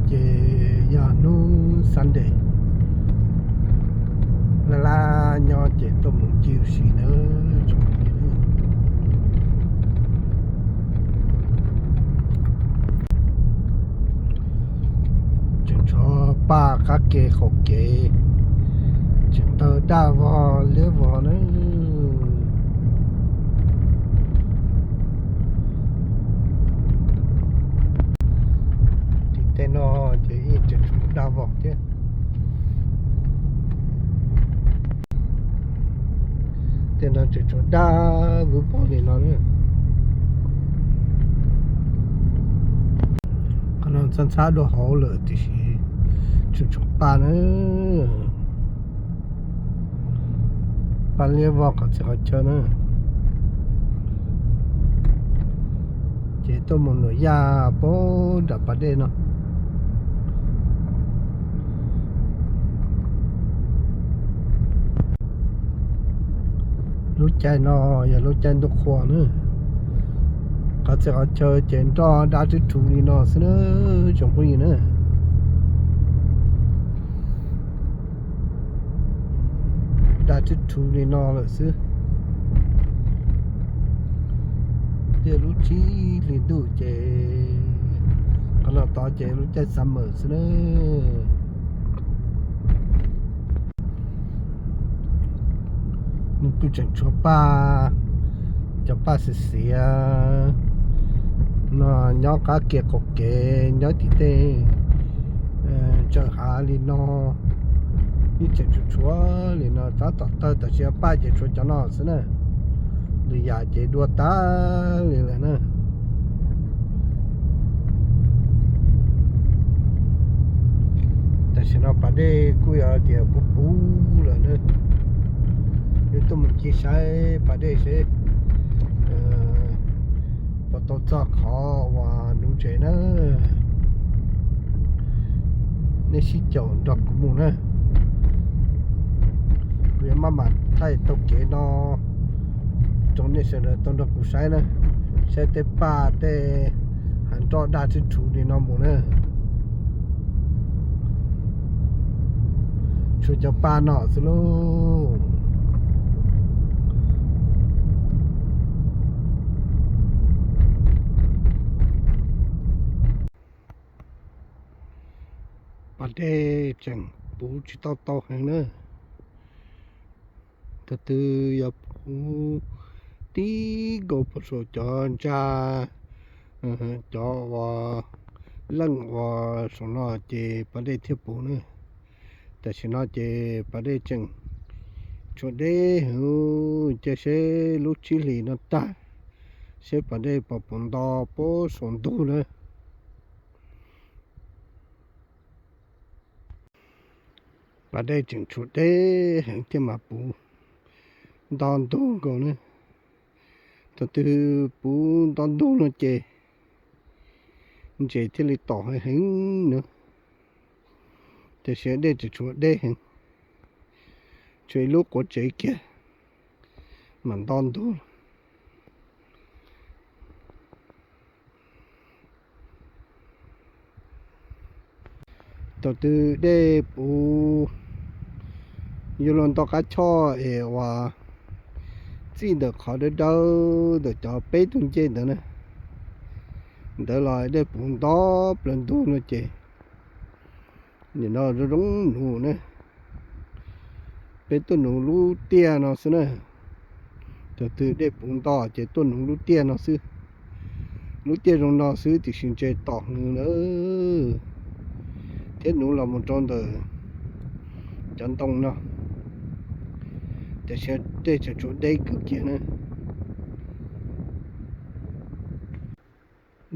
Ces yog hnub Sunday, laj laj nyob ces tuaj mus ncig ua si nawb. Tseem tshuav paj qab ke qaum kev, tseem tawg daj vog liab vog na. Tim tej no ces yeej tseem tshuav daj vog thiab. Tej no tseem tshuav daj vog li no na. Qhov no ntxhab ntxhab dua hauv lawm tiam sis tseem tshuav paj na. Paj liab vog qhov txhia qhov chaw na. Ces tuaj mus nuam yaj puag nram pas dej no. Lub caij no yog lub caij ntuj qhua na. Qhov txhia qhov chaw ces nroj daj rhwv rhuv li no xwb na, tsoom phooj ywg na. Daj rhwv rhuv li no lawm xwb. Tiaj lub tsib hlis ntuj ces qhov no tod ces lub caij summer xwb na. Nws kuj tseem tshuav paj, cov paj xiav xiav no nyob qab kev qaum kev, nyob tim tej tsaws hav li no. Yeej tseem tshuav tshuav li no, tab tom tawg tam sim no paj ces tshuav cov no xwb na. Lwm yam ces dua tag li lawm na. Tam sim no pas dej kuj yog tias puv puv lawm na. Yuav tuaj mus ncig saib pas dej seb puas tau txog qhov uas nuv ntses na. Nej sib caum nrog kuv mus na. Kuv yuav maj mam thaij tau kev no rau nej sawv daws tau nrog kuv saib na, saib tej paj tej hav nroj daj rhwv rhuv li no mus na. Tshuav cov paj no xwb lauj. Pas dej tseem puv tsis tau tau heev na. Thaum twg yog puv tib nkaus puag saum cov ntsa, cov uas leej uas saum no ces pas dej thiaj puv na. Tam sim no ces pas dej tseem tshuav deb heev, cia seb lub tsib hlis no tag seb pas dej puas puv nto puag saum ntug na. Pas dej tseem tshuav deb heev thiaj mam puv nto ntug nkaus na. Thaum twg puv nto ntug no ces ntses thiaj li tom heev heev na. Tiam sis dej tseem tshuav deb heev, tshuav ib lub quav tsev kiag mam nto ntug. Thaum twg dej puv yuav luag nto qab choj es uas txij ntawm qhov dawb dawb ntawm cov peb tug ncej ntawd na, ntawd los dej puv nto plaws ntug no ces nim no zoo zoo nuv na. Peb tuaj nuv lub tiaj no xwb na. Thaum twg dej puv nto ces tuaj nuv lub tiaj no xwb. Lub tiaj zoo no xwb tiam sis ntses tom heev na, thiab nuv los mus rau ntawm cov ntoo no, tiam sis dej tseem tshuav deb kawg kiag na.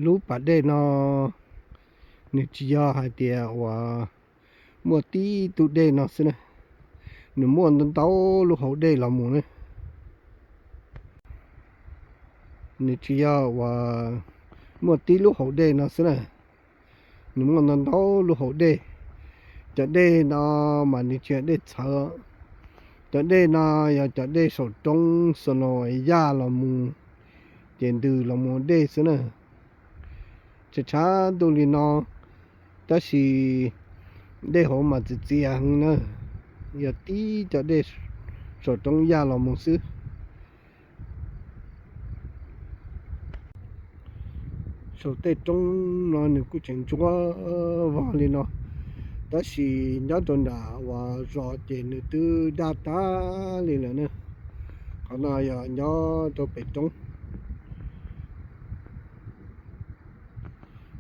Lub pas dej no nws tsis yog hais tias uas muaj tib tug dej no xwb na, nws muaj ntau ntau lub hauv dej los mus na. Nws tsis yog uas muaj tib lub hauv dej no xwb na, nws muaj ntau ntau lub hauv dej. Cov dej no mas nws tsis yog dej txhawv, cov dej no yog cov dej saum roob xo no yaj los mus ces ntws los mus dej xwb na. Tshav tshav ntuj li no Tab sis dej hauv mas txias txias heev na, yog tib cov dej saum roob yaj los mus xwb. Saum tej roob no nws kuj tseem ntsuab vog li no, tab sis nyob rau nram uas zos ces nws twb daj tag li lawm na. Qhov no yog nyob rau pem roob,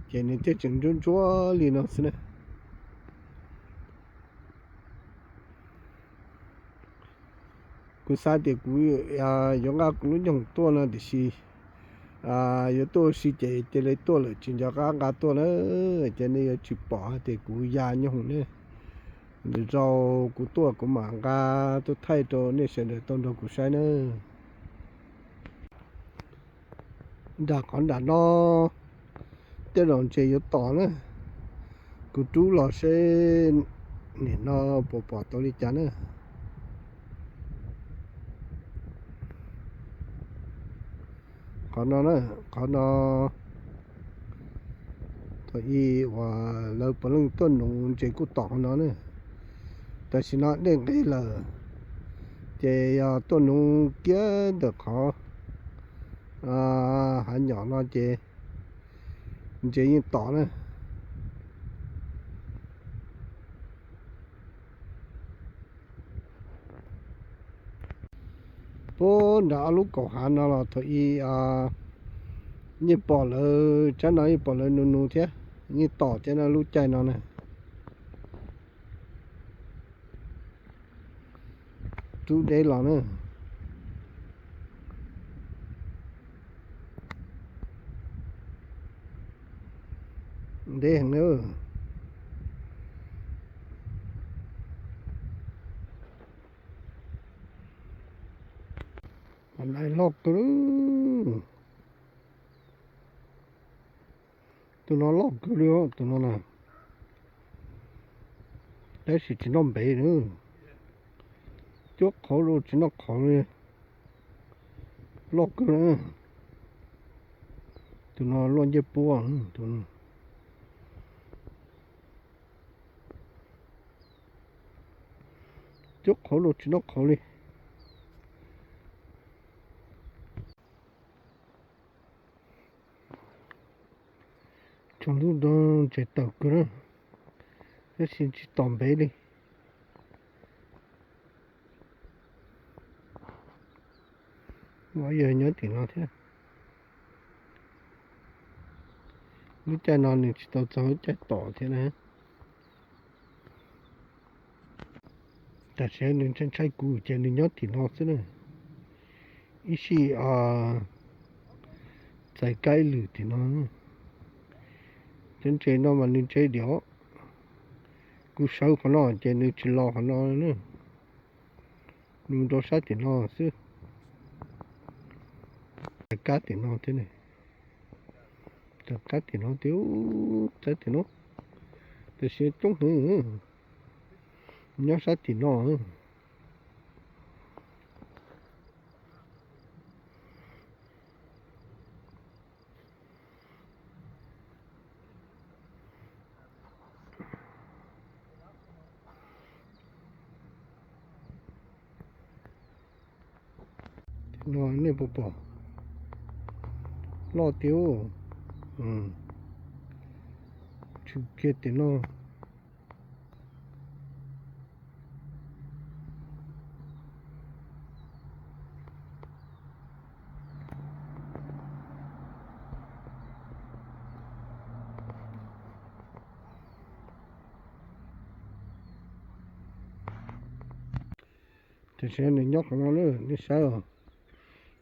ces nws thiaj tseem ntsuab ntsuab li no xwb na. Kuv xav tias kuv yuav nqa kuv lub nyooj tuaj no tiam sis yuav tuaj ua si ces cia li tuaj lawm, tsis nco qab nqa tuaj na, ces nej yuav tsis pom hais tias kuv ya nyooj ne. Lwm zaus kuv tuaj kuv mam nqa tuaj thaij rau nej sawv daws tau nrog kuv saib na. Nram qhov nram no tej zaum ntses yuav tom na. Kuv rub los seb nim no puas pom tau li cas na. Qhov no na, qhov no thaum ub uas lawv puav leej tuaj nuv ntses kuj tom qhov no na. Tam sim no dej nqig lawm, ces yog tuaj nuv kiag ntawm qhov hav nyom no ces ntses yeej tom na. Puag nram ob lub kaum hav no los thaum ub yeej pom lawv, tsab no yeej pom lawv nuv nuv thiab, yeej tom thiab no lub caij no na. Rub deb los na. Deb heev na. Qhov no loj kawg li. Tus no loj kawg li os, tus no na. Tab sis tsis noj npev na. Cuab qhauv los tsis noj qhauv li. Loj kawg na. Tus no luaj ncej puab, tus no. Cuab qhauv los tsis noj qhauv li. Tsaus ntuj no ntses tawm kawg na, tab sis tsis tom npev li. Muaj yawg nyob tim no thiab. Lub caij no nws tsis tau txog lub caij tom thiab na. Tam sim nws ntshai ntshai kuv ces nws nyob tim no xwb na. Ib sij txais kab ib lwm tim no. Cov ntses no mas nws ntse diam. Kuv sawv qhov no ces nws tsis los qhov no na. Nws rau sab tim no xwb. Txais kab tim no thiab, txais kab tim no thiab, txais tim no, tiam sis coob heev. Nyob sab tim no. Tim no nej puas pom? Loj tiag. Tshwm kiag tim no. Tam sim nws nyob qhov no na, nej saib os.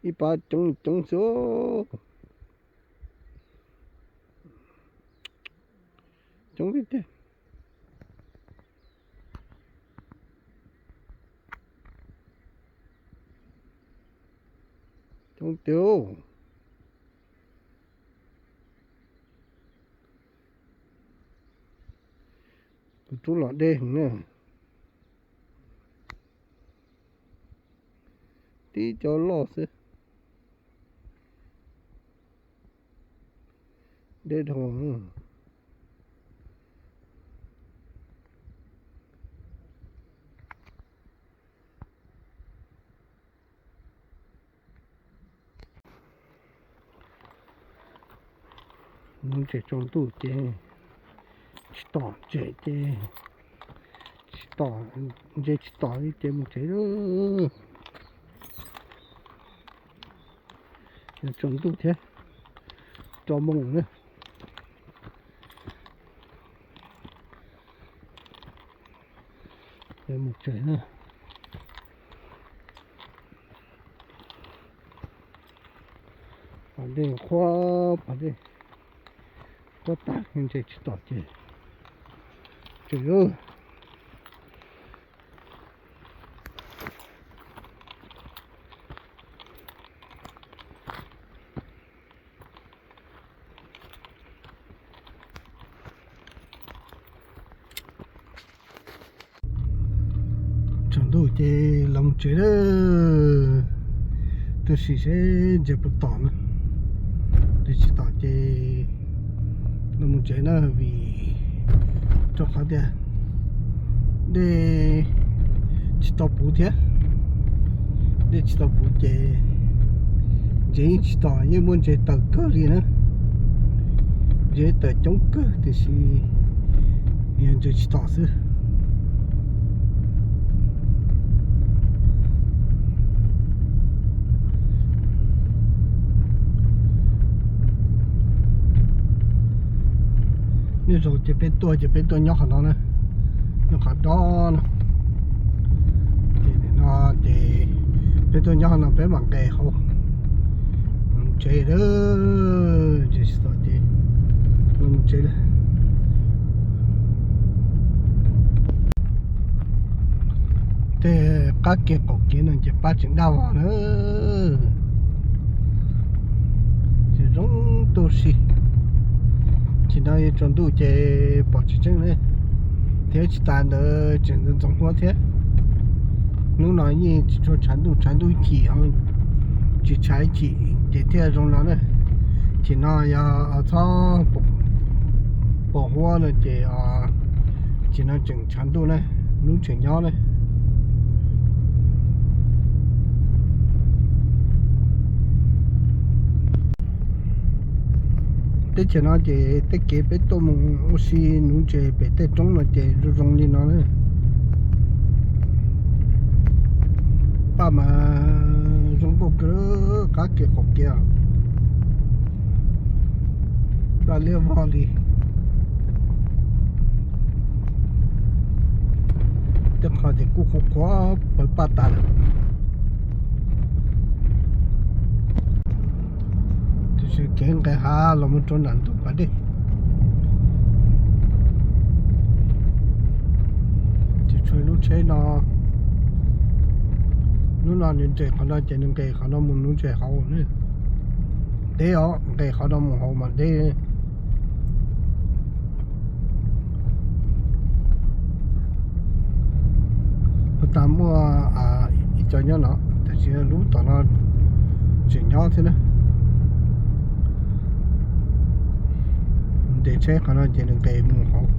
Ib pab coob coob xwb. Coob tiag tiag. Coob tiag. Tus rub los deb heev na. Tib co loj xwb. Deb dhau. Mus tsev tsaus ntuj ces tsis tom tsev ces tsis tom, ntses tsis tom li ces mus tsev lawm. Tsaus ntuj thiab, rau moos na. Mus tsev na. Pom dej qhuav, pom dej qhuav tag, ntses tsis tom ces tsev. Tsaus ntuj ces los mus tsev lawm. Tuaj sim seb ntses puas tom na. Ntses tsis tom ces los mus tsev na, vim rau qhov tias dej tsis tau puv thiab. Dej tsis tau puv ces ntses yeej tsis tom, yeej muaj ntses tawm kawg li na. Ntses tawm coob kawg tiam sis yog ntses tsis tom xwb. Niaj zaus ces peb tuaj ces peb tuaj nyob qhov no na, nyob qhov do no. Ces nim no ces peb tuaj nyob qhov no peb mam nqes hauv tsev lawm. Ces tsis tau ces mus tsev lawm. Tej qab kev qaum kev no ces pab tseem daj vog na. Ces zoo tu si. Ces no yuav tsaus ntuj ces pom tsis tseeb li, thiab tsis tas ntawd tseem ntxoov ntxoov huab thiab. Hnub no yeej tsis tshua tshav ntuj, tshav ntuj chim, tsis tshav chim ces thiaj zoo no na. Ces no yog txhob pom huab no ces, ces no tseem tshav ntuj na, hnub tseem nyob na. Teb chaws no ces tej kev peb tuaj mus ua si nuv ntses pem tej roob no ces zoo zoo li no na. Paj mas zoo nkauj kawg, qab kev qaum kev, paj liab vog li. Tej qhov ces kuj qhuav qhuav pawv paj tas lawm. Tiam sis kev nqes hav los mus rau nram ntug pas dej. Ces tshuav lub tsheb no, hnub no nws nres qhov no ces nws nqes qhov no mus nuv ntses hauv na. Deb os, nqes qhov no mus hauv mas deb. Puag ta muaj ib co nyob no, tab sis lub tom no tseem nyob thiab na. Nres tsheb qhov no ces nws nqes mus hauv.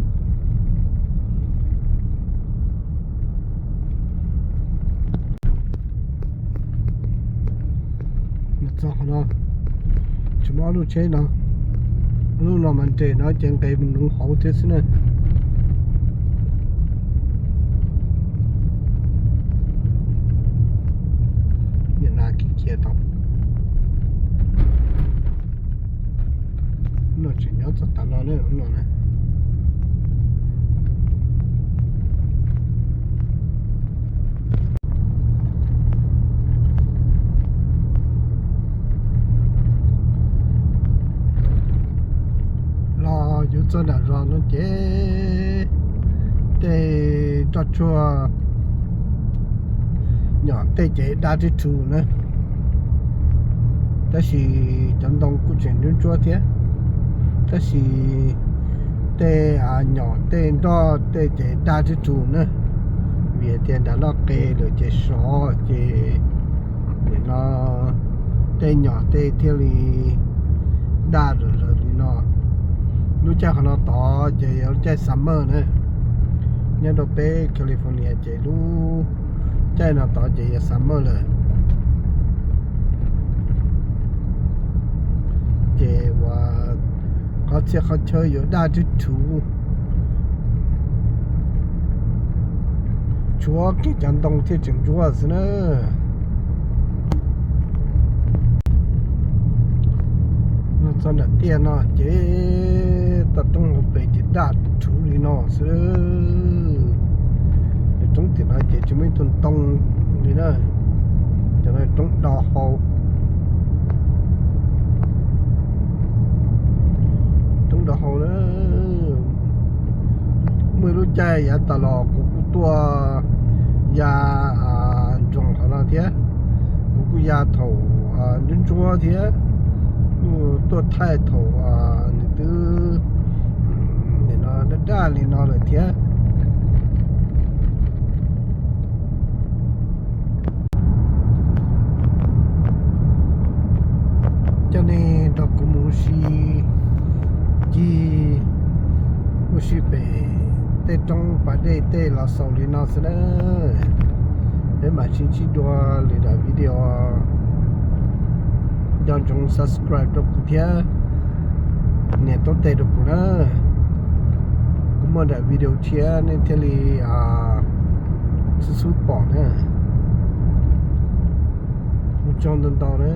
Txog qhov no, tsis muaj ob lub tsheb no, lub no mas nres no ces nqes mus nuv hauv thiab xwb na. Niam nas khiav khiav tau. No tseem nyob txog tav no na, no na. Los yuav txog nram zos no ces tej roj tsuag nyom tej ces daj tib rhu na. Tab sis cov ntoo kuj tseem ntsuab ntsuab thiab, tab sis tej nyom tej nroj tej ces daj tib rhu na. Vim tias nram loj qe lawm ces sov ces nim no tej nyom tej thiaj li daj zom zaws li no. Lub caij qhov no tod ces yog lub caij summer na. Nyob rau peb California ces lub caij no tod ces yog summer lawm. Ces uas Qhov txhia qhov chaw yuav daj rhuv rhuv, tshuav kiag cov ntoo thiaj tseem ntsuab xwb na. Los txog nram tiaj no ces toj roob hauv pes ces daj rhuv li no xwb. Cov roob tim no ces tsis muaj ib tug ntoo li na. Cov no roob do hau, roob do hau na. Muaj ib lub caij yav tas los kuv kuj tuaj ya ntsoog qhov no thiab. Kuv kuj ya thaum ntsuab ntsuab thiab, kuj tuaj thaij thaum nws twb nim no daj daj li no lawm thiab. Coj nej nrog kuv mus ua si, cig ua si pem tej roob pas dej tej los xaus li no xwb na. Peb mam sib ntsib dua lwm daim video. Nco ntsoov subscribe rau kuv thiab nias taub teg rau kuv na. Kuv muaj daim video tshiab nej thiaj li xub xub pom na. Ua tsaug ntau ntau na.